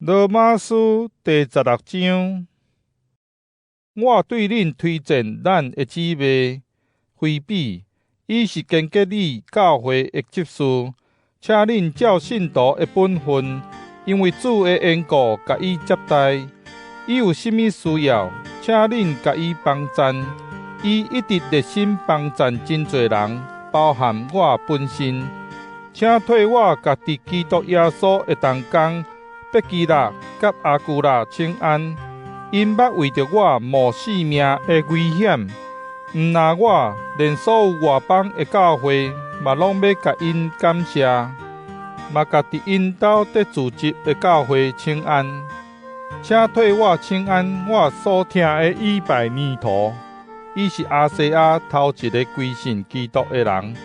羅馬書第16章，我對恁推薦咱的姊妹腓比，伊是堅革哩教會的執事，請恁照信徒的本分，因為主的緣故，共伊接待。伊有啥物需要，請恁共伊幫贊。伊一直熱心幫贊真濟人，包含我本身。請替我共佇基督耶穌的同工百基拉佮亞居拉請安，𪜶捌為著我冒性命的危險。毋但我，連所有外邦的教會嘛攏欲共𪜶感謝，嘛共佇𪜶兜咧聚集的教會請安。請替我請安我所疼的以排尼圖，伊是亞細亞頭一个歸信基督的人。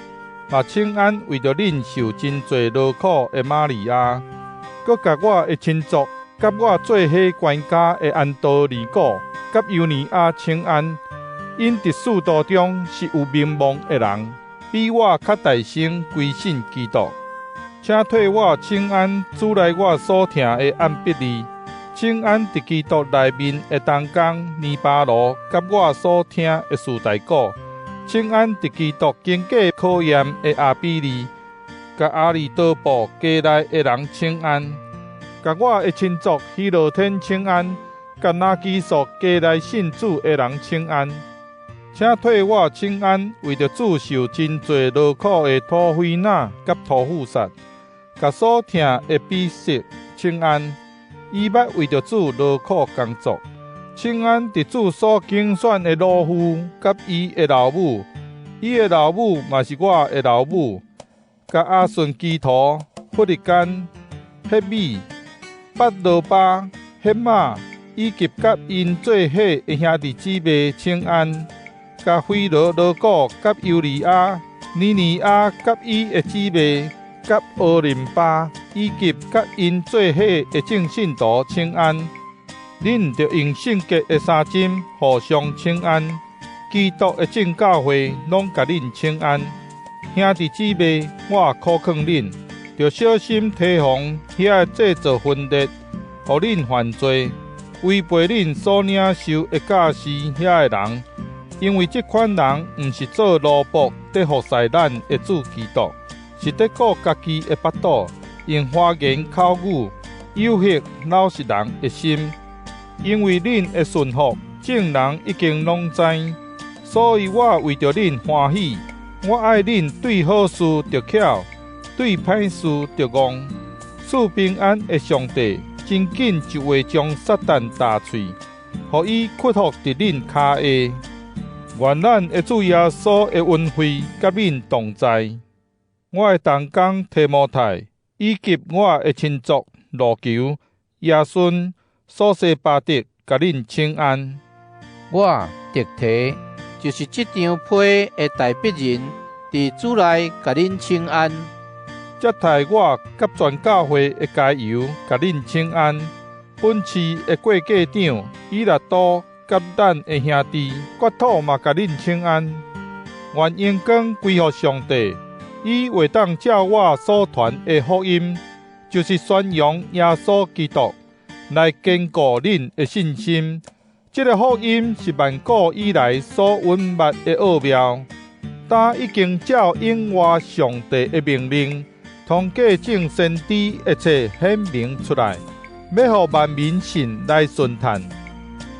嘛請安為著恁受真濟勞苦的瑪利亞。閣共我的親族，佮我做伙關監的安多尼古，佮尤尼亞請安。𪜶佇使徒中是有名望的人，比我較大先歸信基督。請替我請安主內我所疼的暗彼利，請安佇基督內面的同工尼巴羅，佮我所疼的士大古，請安佇基督經過考驗的亞比利。共亞里多布家內的人請安，共我的親族希羅天請安，共拿基索家內信主的人請安。請替我請安為著主受真濟勞苦的托菲納佮托富薩，共所疼的比色請安。伊捌為著主勞苦工作。請安佇主所揀選的魯孚佮伊的老母，伊的老母嘛是我的老母。共阿順基圖、弗利干、赫米、八羅巴、赫瑪，以及佮𪜶做伙的兄弟姊妹請安。共腓羅羅古佮尤利亞、尼尼亞佮伊的姊妹，佮奧林巴，以及佮𪜶做伙的眾信徒請安。恁著用聖潔的三針互相請安。基督的眾教會攏共恁請安。兄弟姊妹，我苦勸恁，著小心提防遐个製造分裂、予恁犯罪、違背恁所領受的教示遐个人，因為這款人毋是做奴僕佇服侍咱的主基督，是佇顧家己的腹肚，用花言巧語誘惑老實人的心。因為恁的順服，眾人已經攏知，所以我為著恁歡喜。我愛恁對好事著巧，對歹事著戇。賜平安的上帝，真緊就會將撒旦打碎，予伊屈服佇恁跤下。願咱的主耶穌的恩惠佮恁同在。我的同工提摩太，以及我的親族路求、亞孫、所西巴德，共恁請安。我特提，就是這張批的代筆人，佇主內共恁請安。接待我佮全教會的該猶，共恁請安。本市的過價長以拉都佮咱的兄弟割土嘛，共恁請安。願榮光歸予上帝，伊會當照我所傳的福音，就是宣揚耶穌基督，來堅固恁的信心。這个福音是萬古以來所隱密的奧妙，今已經照永活上帝的命令，通過眾先知的冊顯明出來，欲予萬民信來順嘆。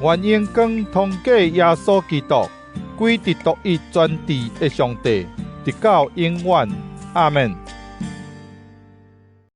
願榮光通過耶穌基督，歸佇獨一全智的上帝，直到永遠。阿們。